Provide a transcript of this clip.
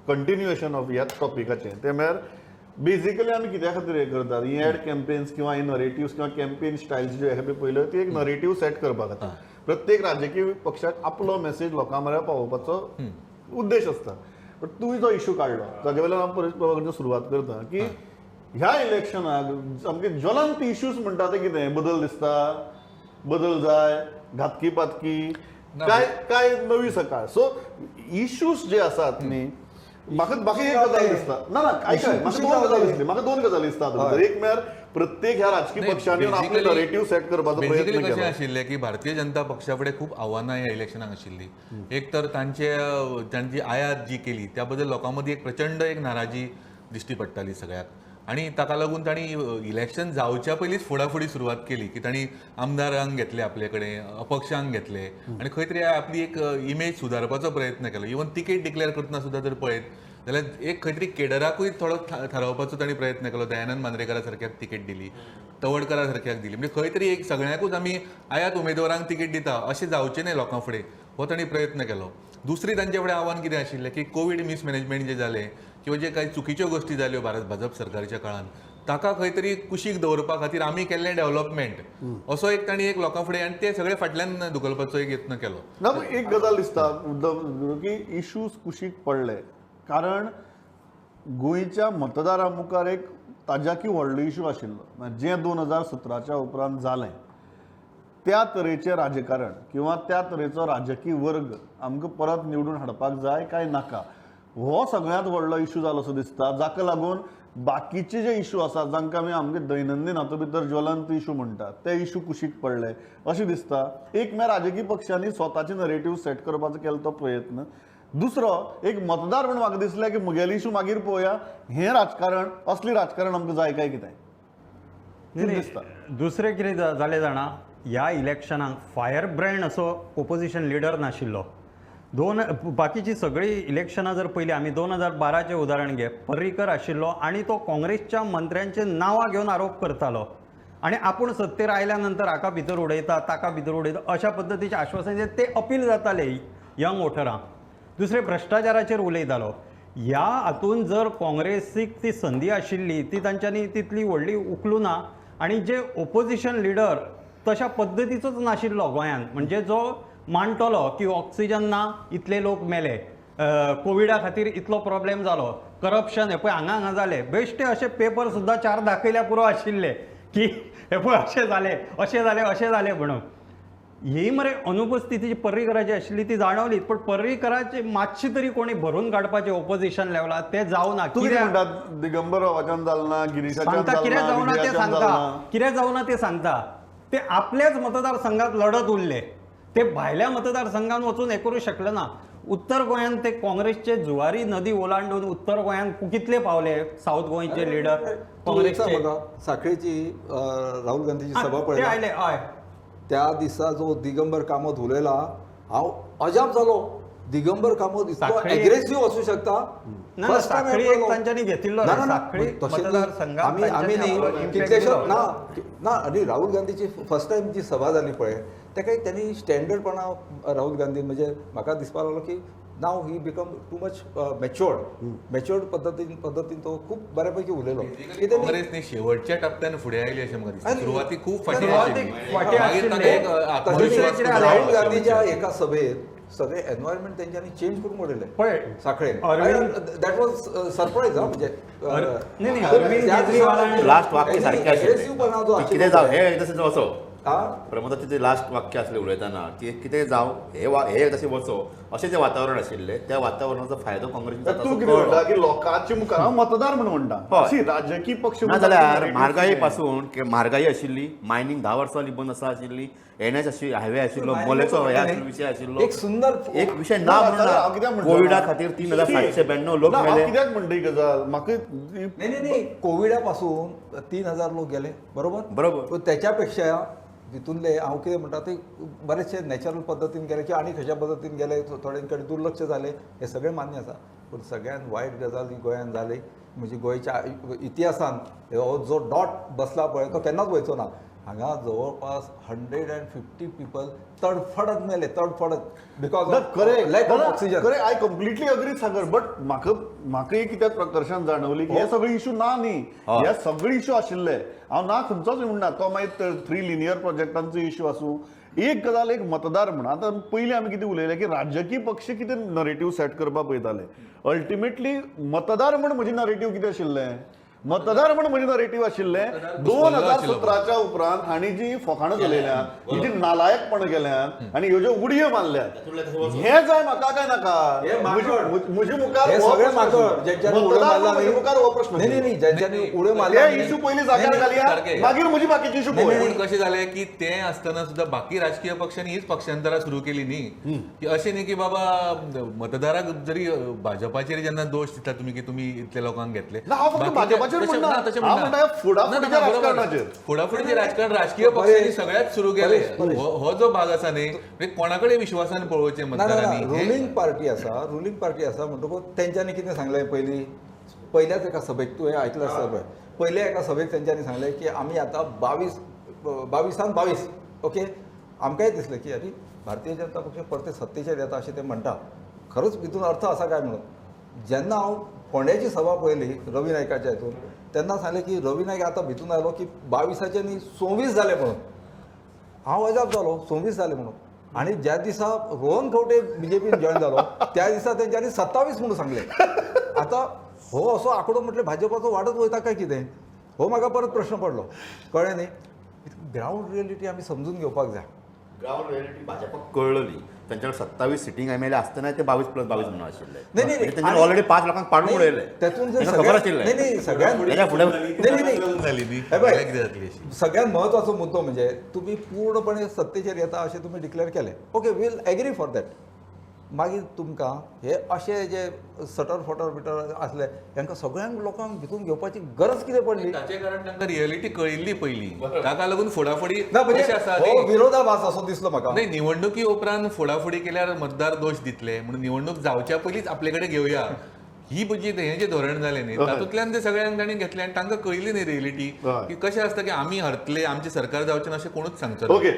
Continuation of ह्याच टॉपिकाचें. तें म्हळ्यार बेजिकली आमी कित्या खातीर हें करतात, ही एड कॅम्पेन्स किंवा ही नरेटिव्स किंवा कॅम्पेन स्टायल्स ज्यो हे पयल्यो, ती एक नरेटीव सेट करपा खातीर. प्रत्येक राजकीय पक्षाक आपलो मेसेज लोकां म्हऱ्यान पावोवपाचो उद्देश आसता. बट तुवें जो इशू काडलो ताजे वयल्यान हांव परेश बाबा कडच्यान सुरवात करता की ह्या इलेक्शनाक सामके ज्वलंत इश्यूज म्हणटा ते कितें? बदल दिसता, बदल जाय, घातकी पातकी काय काय नवी सकाळ? सो इश्यूज जे आसात न्ही, म्हाका बाकी एक गजाल दिसता. ना ना, आयक, म्हाका दोन गजाली दिसली, म्हाका दोन गजाली दिसता हातूंत भितर. एक म्हळ्यार प्रत्येक ह्या राजकीय पक्षांनी येवन आपले नरेटीव सेट करपाचो बेसिकली प्रयत्न कशें केलो. आशिल्लें की भारतीय जनता पक्षा फुडें खूब आव्हानां ह्या इलेक्शनाक आशिल्लीं. एक तर तांचे तांची आयात जी केली त्या बद्दल लोकां मदीं एक प्रचंड एक नाराजी दिश्टी पडटाली सगळ्याक आनी ताका लागून तांणी इलेक्शन जावच्या पयलींच फोडाफोडी सुरवात केली की तांणी आमदारांक घेतले आपले कडेन, अपक्षांक घेतले आनी खंय तरी आपली एक इमेज सुदारपाचो प्रयत्न केलो. इवन तिकेट डिक्लेअर करतना सुद्दां जर पळयत जाल्यार एक खंय तरी केडराकूय थोडो थारावपाचो तांणी प्रयत्न केलो. दयानंद मांद्रेकरा सारक्याक तिकेट दिली, तवडकरा सारक्याक दिली, म्हणजे खंय तरी एक सगळ्यांकूच आमी आयात उमेदवारांक तिकेट दिता अशें जावचें न्हय लोकां फुडें, हो तांणी प्रयत्न केलो. दुसरी तांचे फुडें आव्हान कितें आशिल्लें की कोवीड मिसमॅनेजमेंट जें जालें किंवा जे कांय चुकीच्यो गोश्टी जाल्यो भारत भाजप सरकारच्या काळान, ताका खंय तरी कुशीक दवरपा खातीर आमी केल्लें डेव्हलपमेंट असो एक तांणी एक लोकां फुडें आनी ते सगळे फाटल्यान धुकलपाचो एक यत्न केलो. ना, पूण एक गजाल दिसता मुद्दम की इश्यूज कुशीक पडले कारण गोंयच्या मतदारां मुखार एक ताज्याकी व्हडलो इशू आशिल्लो, जें 2017च्या उपरांत जालें त्या तरेचें राजकारण किंवा त्या तरेचो राजकीय वर्ग आमकां परत निवडून हाडपाक जाय काय नाका, हो सगळ्यांत व्हडलो इशू जालो असो दिसता, जाका लागून बाकीचे जे इशू आसात जांकां आमी आमगे दैनंदीन हातूंत भितर ज्वलंत इशू म्हणटात ते इशू कुशीक पडले अशें दिसता. एक म्हळ्यार राजकीय पक्षांनी स्वताचे नरेटीव सेट करपाचो केलो तो प्रयत्न. दुसरो एक मतदार म्हूण म्हाका दिसलें की म्हगेले इशू मागीर पळोवया, हें राजकारण असलें राजकारण आमकां जाय काय कितें नाही, दिसता. दुसरें कितें जालें जाणा, ह्या इलेक्शनाक फायर ब्रँड असो ओपोजिशन लिडर नाशिल्लो. दोन बाकीची सगळीं इलेक्शनां जर पयलीं आमी 2012चें उदाहरण घे, पर्रीकर आशिल्लो आनी तो काँग्रेसच्या मंत्र्यांचे नांवां घेवन आरोप करतालो आनी आपूण सत्तेर आयल्या नंतर हाका भितर उडयता, ताका भितर उडयता अशा पद्दतीचें आश्वासन दिता, ते अपील जाताले यंग वोटरांक. दुसरें भ्रश्टाचाराचेर उलयतालो. ह्या हातून जर काँग्रेसीक ती संदी आशिल्ली ती तांच्यांनी तितली व्हडली उखलूं ना आनी जे ओपोजिशन लिडर तशा पद्दतीचोच नाशिल्लो गोंयांत, म्हणजे जो मांडटलो की ऑक्सिजन ना इतले लोक मेले, कोविडा खातीर इतलो प्रॉब्लेम जालो, करप्शन हे पळय हांगा हांगा जालें, बेश्टे अशे पेपर सुद्दां चार दाखयल्या पुरो आशिल्ले की हे पळय अशें जालें अशें जालें अशें जालें म्हणून. ही मरे अनुपस्थिती जी पर्रीकराची आशिल्ली ती जाणवली, पण पर्रीकराची मातशी तरी कोणी भरून काडपाचें ओपोजिशन लेवलार तें जावना. तूं कितें म्हणटा, दिगंबर बाबाच्यान जालें ना, गिरीशाच्यान सांगता कितें जालें ना, जावना तें विजयाच्यान सांगता, जालें ना? कितें जावना तें सांगता. ते आपल्याच मतदारसंघात लढत उरले, ते भायल्या मतदारसंघात वचून हें करूं शकले ना. उत्तर गोंयांत ते काँग्रेसचे जुवारी नदी ओलांडून उत्तर गोंयांत कितले पावले साऊथ गोंयचे लिडर काँग्रेसचे? साखळेची राहुल गांधीची सभा ते पळयला, आयले हय. त्या दिसा जो दिगंबर कामत उलयला हांव अजाप जालो. दिगंबर कामत इतलो एग्रेसिव्ह असू शकता. ना, साखळी एक तांच्यांनी घेतिल्लो रे, साखळी मतदारसंघात आमी आमी तांच्यांनी न्ही आपलो impact कितलेशे दिलो. ना ना. आनी राहुल गांधीची फर्स्ट टायम जी सभा जाली पळय तेका त्यांनी स्टँडर्डपणा राहुल गांधी म्हणजे म्हाका दिसपाक लागलो की now he become too much matured, matured पद्दतीन तो खूब बऱ्यापैकी उलयलो. कितें काँग्रेस न्ही शेवटच्या टप्प्यान फुडें आयली अशें म्हाका दिसता. आनी- सुरवातीक खूब फाटीं सुरवातीक आशिल्ली, फाटीं मागीर ताका आशिल्ले. एक आत्मविश्वास तशें जालो. राहुल गांधीच्या एका सभेत सगळे एन्व्हायरमेंट तेंच्यांनी चेंज करून उडयलें पळय साखळे. अरविंद- that was surprise हा म्हणजे नाही, नाही, अरविंद केजरीवालान लास्ट वाक्य सारकें अग्रेसिव्हपणा जो आशिल्लें, कितें जावं हें एकदां वचो. हा प्रमोदाचें जें लास्ट वाक्य आसलें उलयतना की कितें जावं हे हे एकदां वचो अशें जें वातावरण आशिल्लें त्या वातावरणाचो फायदो काँग्रेसीन जाता तूं असो कितें कळ्ळो. म्हणटा की लोकांचे मुखार हांव मतदार म्हूण म्हणटा, हय. सी, राजकीय पक्ष ना जाल्यार म्हारगाई पासून म्हारगाई आशिल्ली, मायनींग 10 वर्सां जाली बंद आसा आशिल्ली, एनएच आशिल्ली, हायवे आशिल्लो, मोलेचो हे आशिल्लो विशय आशिल्लो, एक सुंदर एक विशय ना हांव कित्याक म्हणून म्हणटा? कोविडा खातीर 3792 लोक ना, हांव मेले. कित्याक म्हणटा ही गजाल म्हाका नाही नाही नाही, कोविडा पासून 3000 लोक गेले, बरोबर बरोबर. पण त्याच्यापेक्षा तितूनले हांव कितें म्हणटा ते बरेचशे नॅचरल पद्दतीन गेले किंवा आनी खंयच्या पद्दतीन गेले, थोड्यांकडे दुर्लक्ष जालें, हें सगळें मान्य आसा. पूण सगळ्यान वायट गजाल ही गोंयान जाली म्हणजे गोंयच्या इतिहासान हो जो डॉट बसला पळय तो केन्नाच वयचो ना. हांगा जवळपास 150 पीपल तडफडत मेले, तडफडत, because lack of oxygen. Correct, I completely agree Sagar, but म्हाका म्हाका एक कित्याक प्रकर्षान जाणवली की हे सगळे इशू ना न्ही, हे सगळे इशू आशिल्ले. हांव ना खंयचोच म्हणना, तो मागीर 3 लिनियर प्रोजेक्टांचो इशू आसूं. एक गजाल एक मतदार म्हण आतां पयलीं आमी कितें उलयले की राजकीय पक्ष कितें नरेटीव सेट करपाक पळयताले, अल्टिमेटली मतदार म्हण म्हजें नरेटीव कितें आशिल्लें, मतदार म्हण म्हजें नरेटीव आशिल्लें 2017 उपरांत हांणी जी फोकाणां चलयल्या, ही जी नालायकपण केल्यात आनी ह्यो ज्यो उडयो मारल्यात, हें जाय म्हाका काय नाका? म्हजे मुखार मुखार हो प्रश्न. नाही, ज्यांच्यानी उड्यो मारल्या इशू पयलीं जाग्यार घालया, मागीर म्हजी बाकीची इशू पळोवया. पूण कशें जालें की तें आसतना सुद्दां बाकी राजकीय पक्षांनी हीच पक्षांतरां सुरू केली न्ही, की अशें न्ही की बाबा मतदाराक जरी भाजपाचेर जेन्ना दोश दिता तुमी की तुमी इतले लोकांक घेतले, फुडाफुडीचें राजकारण राजकीय पक्षांनी सगळ्यात सुरू केलें. हो जो भाग आसा न्ही, कोणा कडेन विश्वासान पळोवचें मतदारांनी. रुलिंग पार्टी आसा, रुलिंग पार्टी आसा म्हणटकूच तेंच्यांनी कितें सांगलें पयलीं, पयल्याच एका सभेक, तुवें आयकलां आसता पळय, पयल्या एका सभेक तेंच्यांनी सांगलें की आमी आतां 22 22 ओके. आमकांय दिसलें की अरे भारतीय जनता पक्ष परते सत्तेचेर येता अशें ते म्हणटा, खरोच भितून अर्थ आसा काय म्हणून. जेन्ना हांव फोंड्याची सभा पळयली रवी नायकाच्या हितून, तेन्ना सांगलें की रवी नायक आतां भितून आयलो की 22 न्ही 24 जाले म्हणून. हांव अजाप जालो, 24 जाले म्हणून. आनी ज्या दिसा रोहन खंवटे बीजेपीन जॉयन जालो त्या दिसा तेंच्यांनी 27 म्हणून सांगलें. आतां हो असो आंकडो म्हटल्यार भाजपाचो वाडत वयता काय कितें, हो म्हाका परत प्रश्न पडलो. कळ्ळें न्ही? ग्रावंड रियलिटी आमी समजून घेवपाक जाय. ग्रावंड रियलिटी भाजपाक कळ्ळली, त्यांच्याकडे 27 सिटींग एम एल ए आसतना ते 22+22 म्हणून आशिल्ले. नाही, ऑलरेडी 5 लोकांक पाडून उडयले, तातूंत खबर आशिल्लें. नाही, सगळ्यांत सगळ्यांत महत्वाचो मुद्दो म्हणजे तुमी पूर्णपणे सत्तेचेर येता अशें तुमी डिक्लेअर केलें, okay, we'll agree for that. मागीर तुमकां हे अशे जे सटर फटर बिटर आसले तांकां सगळ्यांक लोकांक भितून घेवपाची गरज कितें पडली? ताचें कारण तांकां रियलिटी कळिल्ली पयलीं, ताका लागून फोडाफोडी ना, म्हणजे विरोधाभास असो दिसलो म्हाका. नाही, निवडणुकी उपरांत फोडाफोडी केल्यार मतदार दोश दितले म्हणून निवडणूक जावच्या पयलींच आपले कडेन घेवया ही जी हें जें धोरण जालें न्ही, तातूंतल्यान ते सगळ्यांक तांणी घेतलें आनी तांकां कळिल्ली न्ही रियलिटी की कशें आसता की आमी हरतले, आमचें सरकार जावचें ना अशें कोणूच सांगचो ना. ओके.